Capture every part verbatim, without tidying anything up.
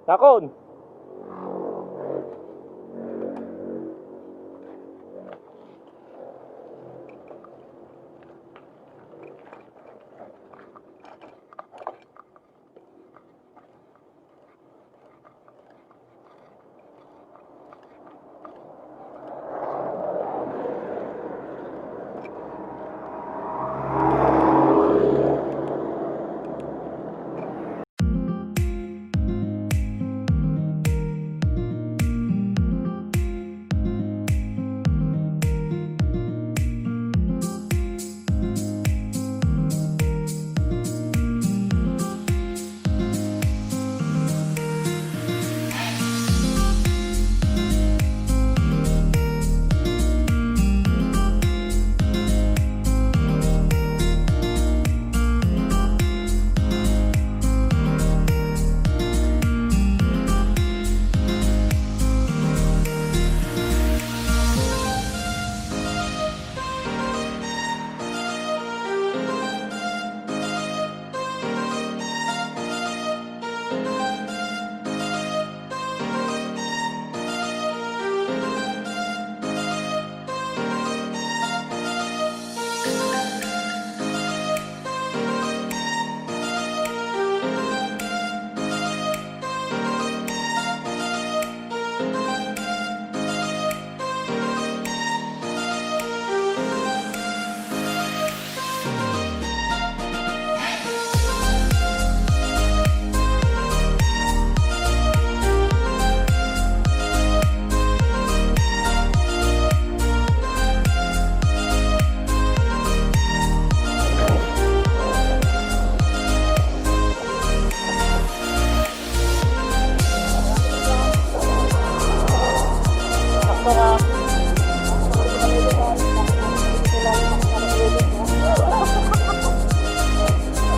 Dakon.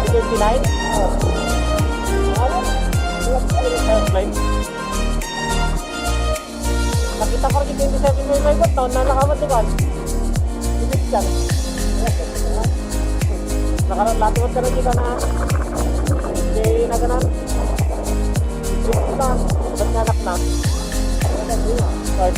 Twenty-nine? Nakita ko rin yung twenty-seven may may ba't taon na nakamat ikaw? Ibig ka. Nakaraan lahat ko ka na kita na. Hindi na ganun. Ibig ka. Ba't nga anak na? Start.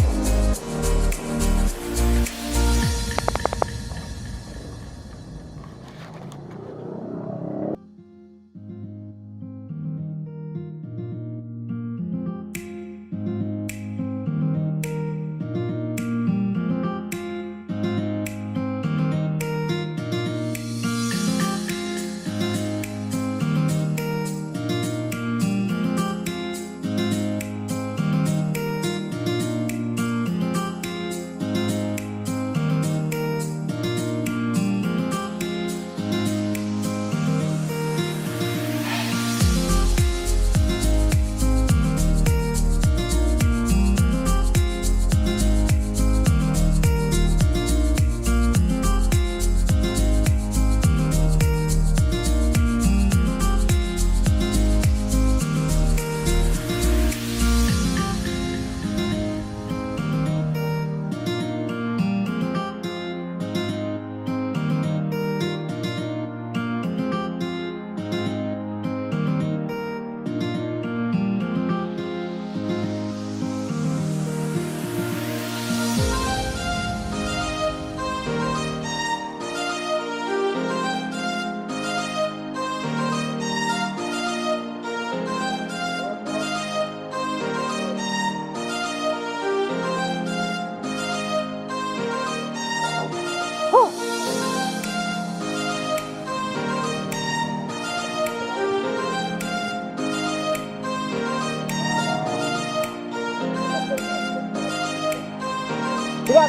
Diba,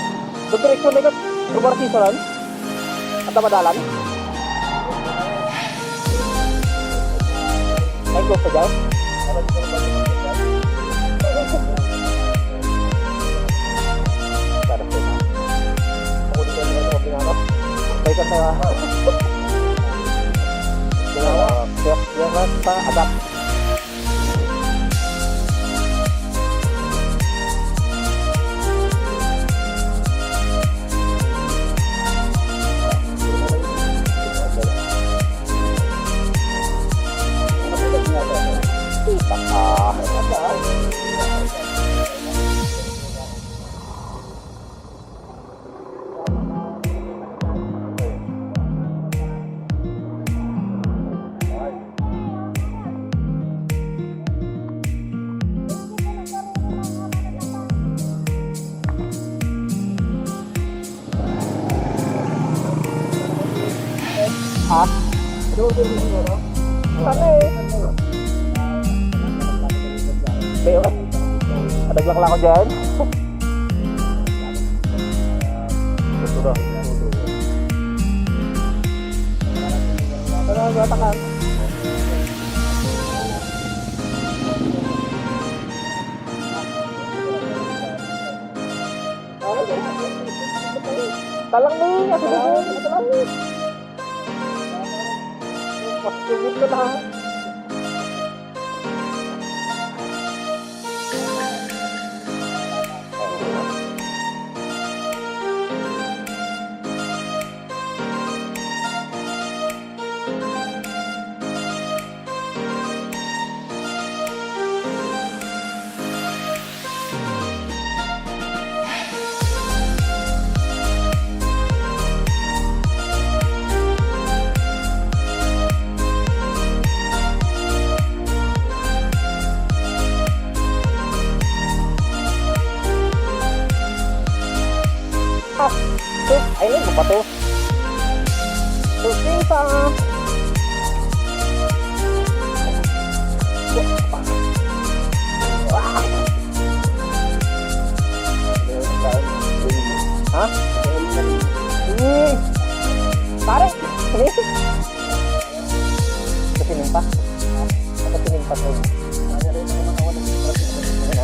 magdireksyon na ikot, Robertson, at madalan. Ay, ko pa dyan. Para sa ako dito yung mga pinano. Ay, ka sa Kaya, kaya, kaya, pa, agap. Kita ka. Sana eh. May, adaglak lang ako dyan. Gusto ko. Ano, ano, ano, ano? Talang ni, kasi dito, talang ni. Mas tubig ka na. Ah, sus, ay, ano ba to? Sus, Lisa! Ha? Eh, pare! Kasi nung pa? Kasi nung pa to. Ano rin ang mga wala sa traffic? Ano?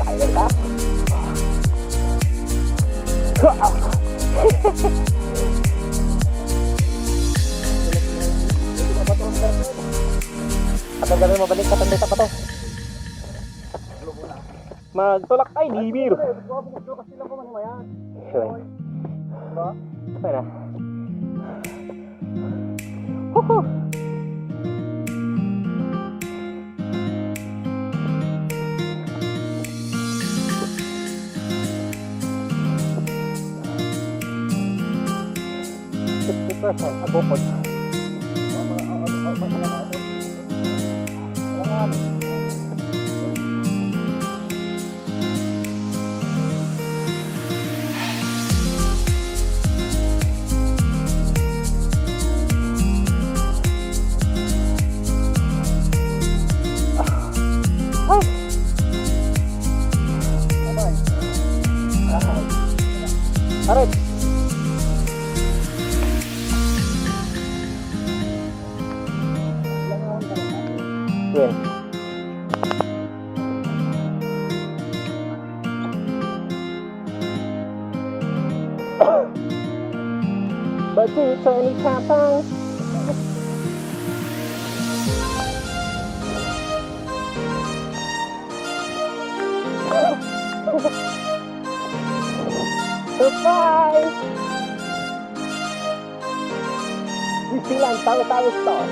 Tayo ka? Ato kami mabalik, katong data pa to. Magtulak tayo, di beer. Ayun. Ayun na. Huhu! Fifty percent abukod. Aray. Well. But it's only Tapang. Surprise! New Zealand, tayo, tayo, store.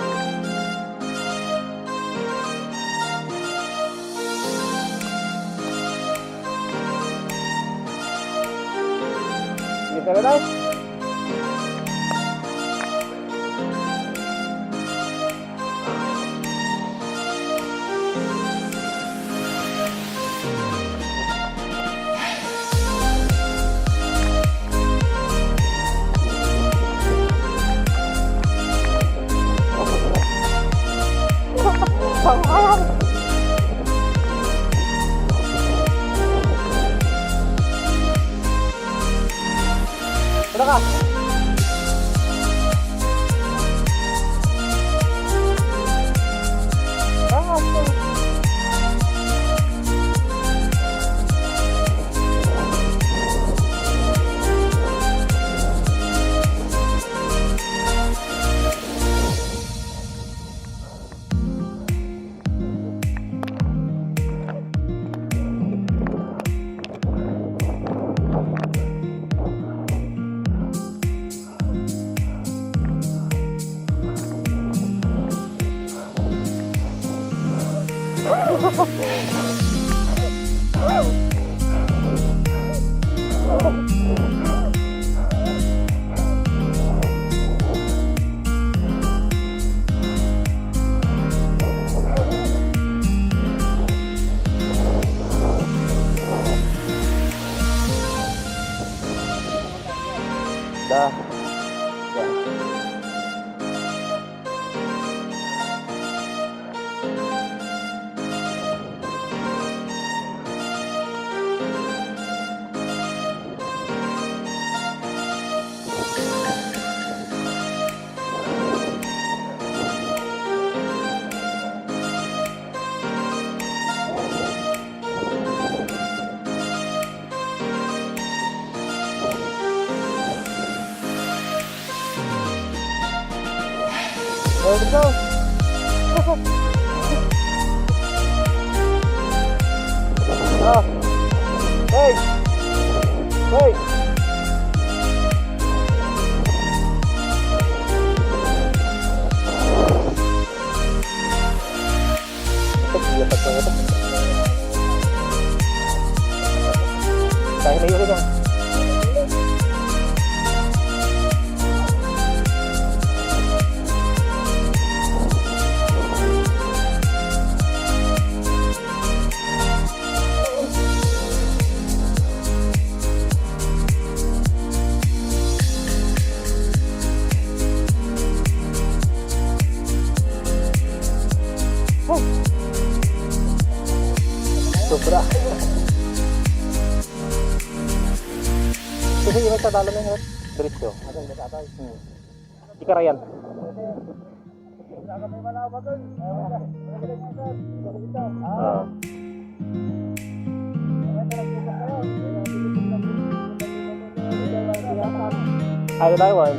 Dito na tayo. Tara ka. Ah, okay. Da. Da. Let's go! Ah. Hey! Hey! Ito, biya pa ito. Kaya na yun, ah. Sobra. Kasi yung sa dalo na yun, diretso. Hmm. Di karayan. Ah. Ay, Taiwan.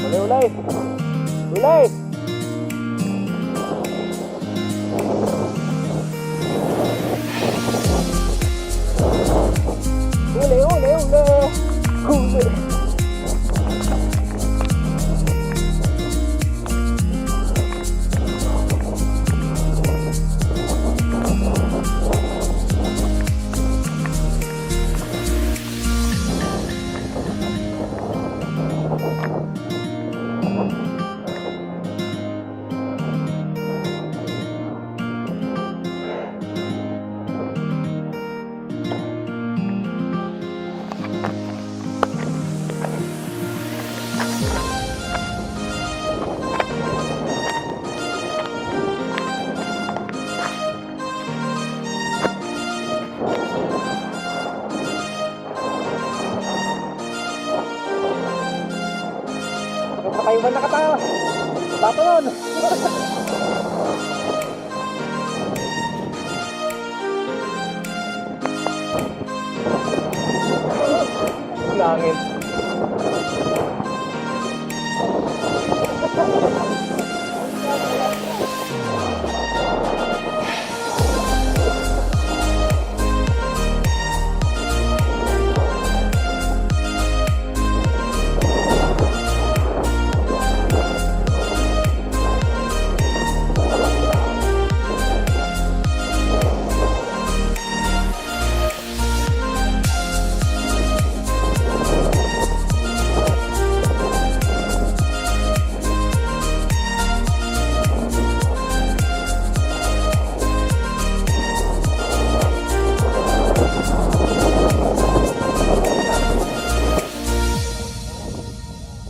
Ulay, ulay! Ulay! Ulay, ulay, ulay! Ulay! Nakatayo man, nakatayo. Tato yun. Langit.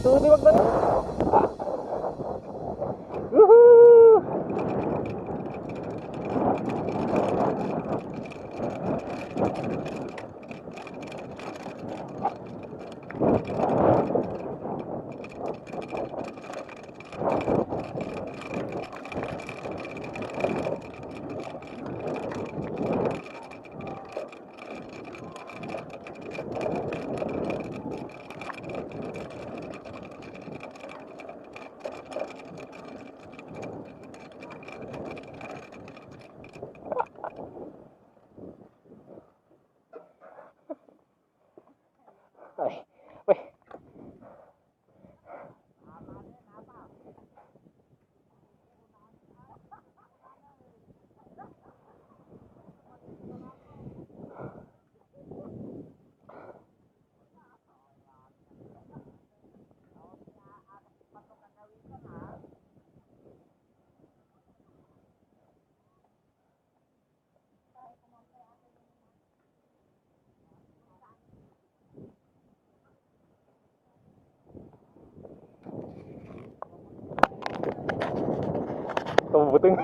Tuloy, wag na. Woohoo! Ay, uy. Kabubuteng.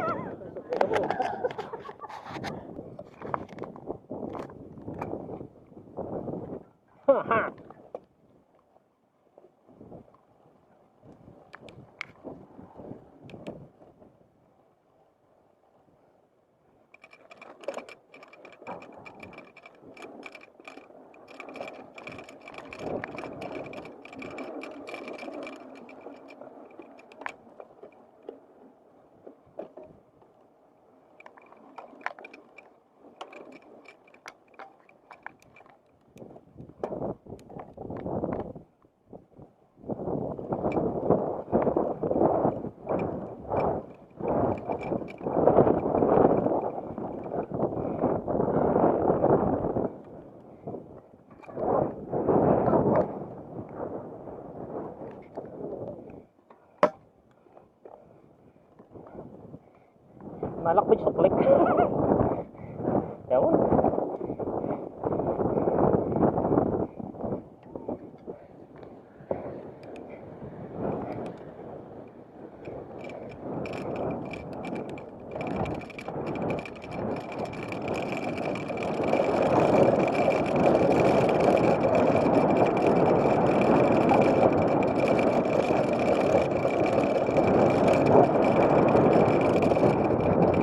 Alak ba, suklek? Ewan.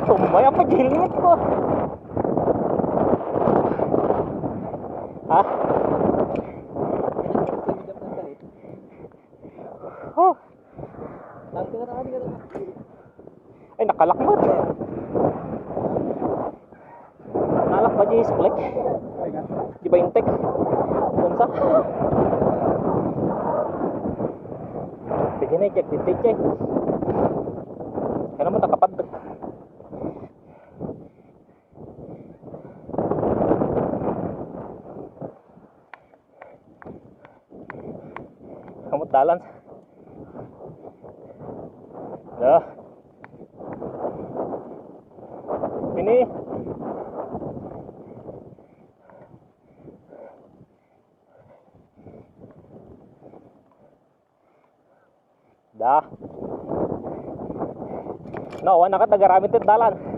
Tumaya pa helmet ko. Ha? Oh. Ay, nakalakmat. Nalak ba di suklek? Di ba yung tek? Bansa? Pwede na i-check dito, check. Kaya naman nakapadlak. Kamot dalan. Da. Ini. Da. No, awan na ket nagaramid ti dalan.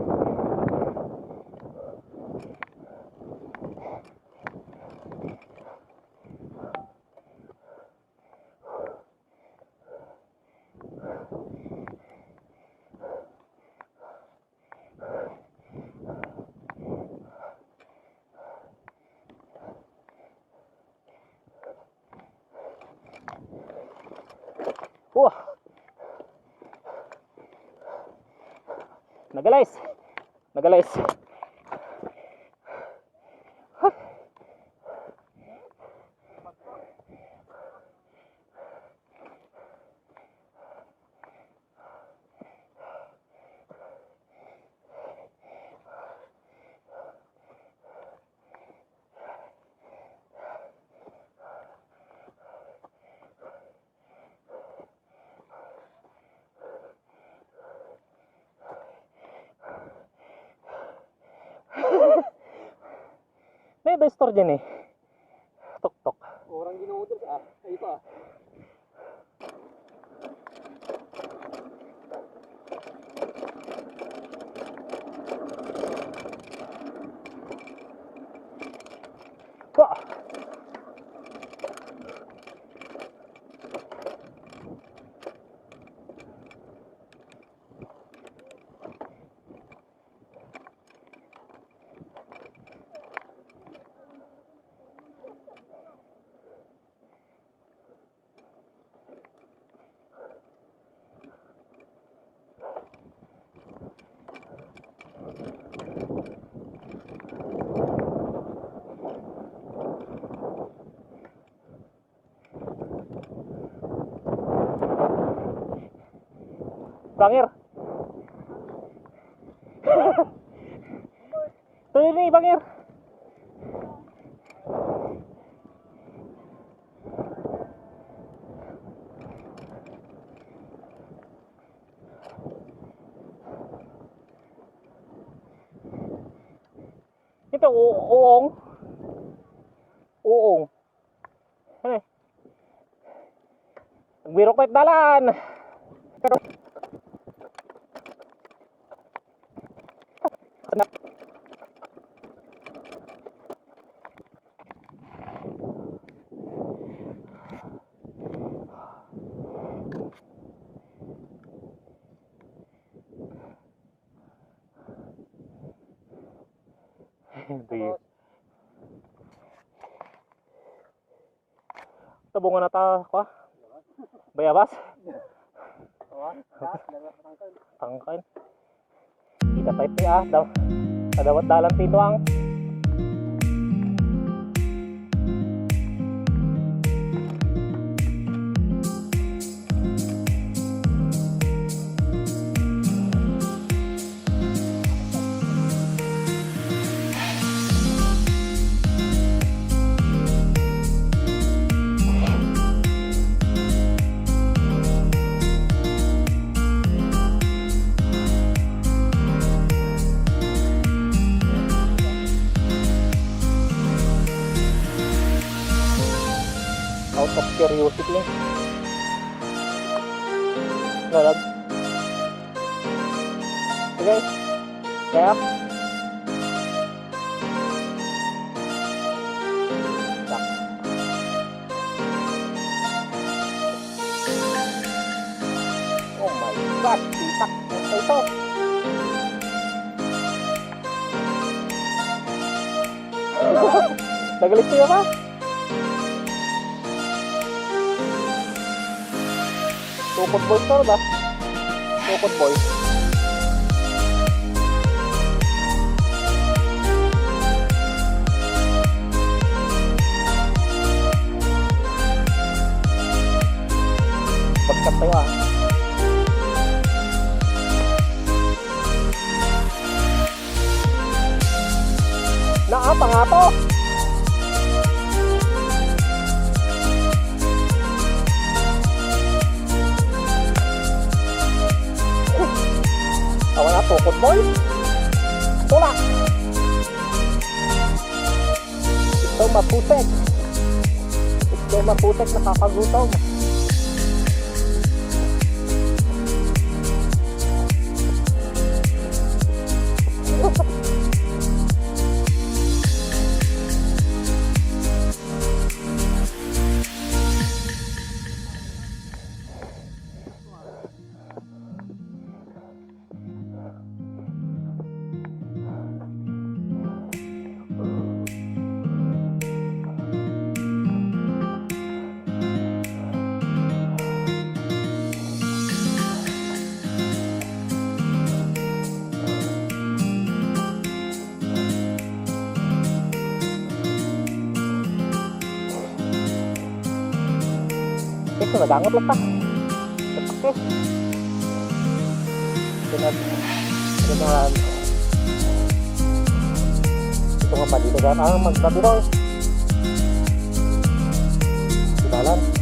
Wah. Nagalis. Nagalis. May da istorya ni. Tuktok. Orang Ginoo, ah. Ay, ito, ah. Wah! Bangir. Tuloy ni, bangir. Ito, u-, uong. Uong. Ano eh? Nagbirok tayo dalan. Ito yun. Tabungan na ta, kwa? Bayabas? Tangkay. Kita tayo ti, ah, daw. Kadawat dalan ti Nuang. Of curiosity. Lalab. Okay. Kaya? Oh my God, sitak. Ano ito? Nagalit kayo ba? Tukod boys na ba? Tukod boys. Pagkat tayo ah. Naa pa nga to. Awan na, tukod boy. Tula. Ito maputek. Ito maputek, nakakagutom. Ito, nagangot lang ta. Ito, ito na, ito nga pwede na, ah, magbabi daw. Di balan.